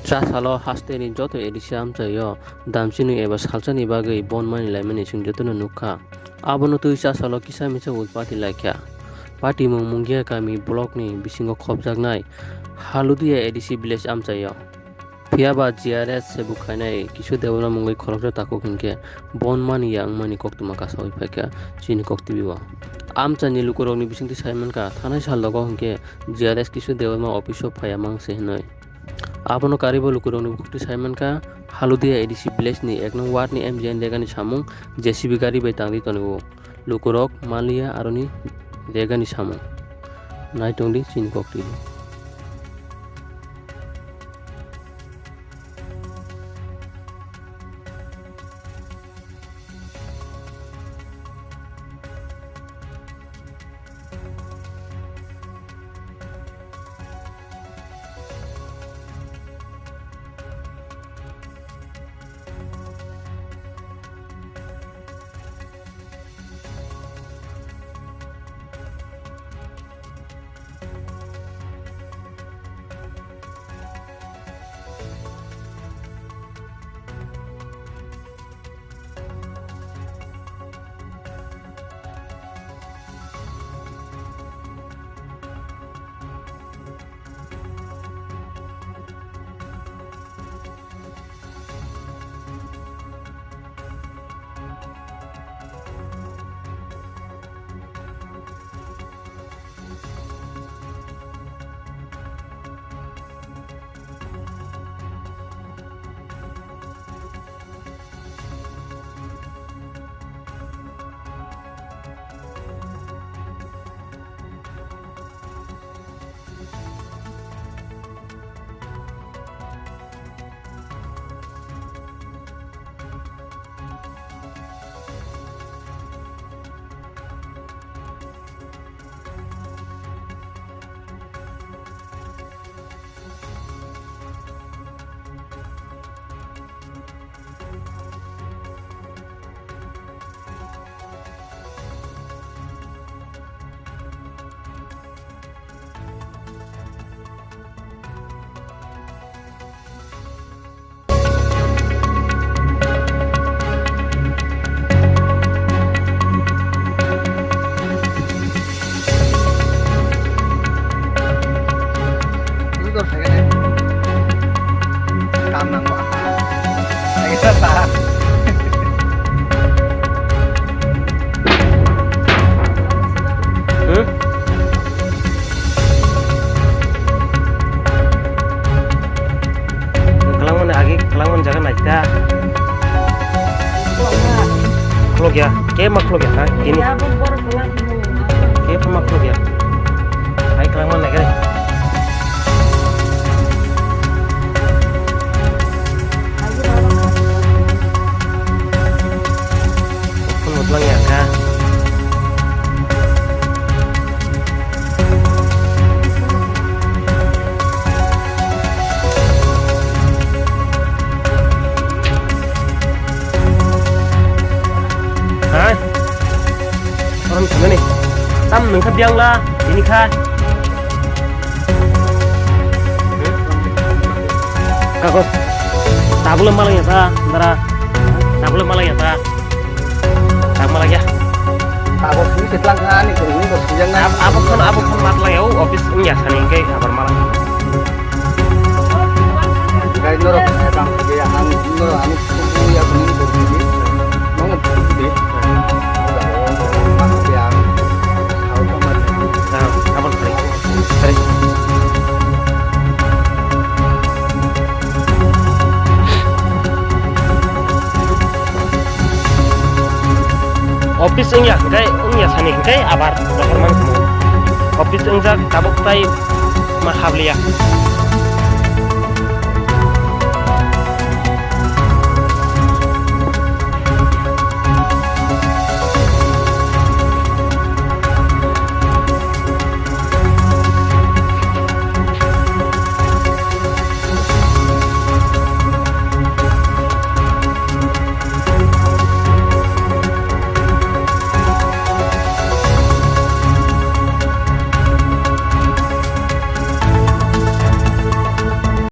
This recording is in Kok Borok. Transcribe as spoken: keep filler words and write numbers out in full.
Chasalo hasteni joto A D C amchaio damchini eba salsani bagwi bon mani laimani chwng jotono nukha. Abono twi chasalo kisa misa ui party laikha. Party mung Mungia kami block ni bisingo khopjaknai Haludia A D C village amchaio. Phiyaba G R S sebuk khainai Kishore Debbarma mungwi khoroksa takhuk hinkhe bon mani ya wngmani koktwma kasaui phaikha chini kok T V o. Amchaini lukurokni bisingtwi saimankha, thanai sal dogo hinkhe G R S Kishore Debbarma office o phaiya mang se hinwi. Abono karwibo lukurokni bukhukti saimankha, Haludia A D C village ni ek nong ward ni M J N Degani samung J C B gari bai tangwi tongo. Lukurok manliya aroni Degani samung. Naitongdi chini kok T V. Kam nang ba. Lagi sasa. Hmm? Kwlangmani agi kwlangmani jaga naikha. Khulokya, khe ma khulokya ha, tini. Khe ma khulokya. Hai kwlangmani naikha. Phone bo twlang ya kha. Hai. Orang sana nih. Tam nengkap dia lah. Ini kah? Kako. Tabule malang ya ta, dara. Tabule malang ya ta. Tak malang ya. Tabuk sini setlang kan, itu ini bos yang Ab-, abuk kan, abuk kan matlang ya, oh, office ini ya, sana yang kayak kabar malang. Kayak norok, eh, bang, dia ang, norok, ang, tunggu ya, kuning, kuning, ini. Mau ngetuk, ini. Udah, oh, malang ya. Tahu kan, Mas? Nah, kapan balik? Sorry. Office wngya hwnkhe, wngya sani hwnkhe abar rohormani thangwi. Office wngjak tabuk tai ma habliya.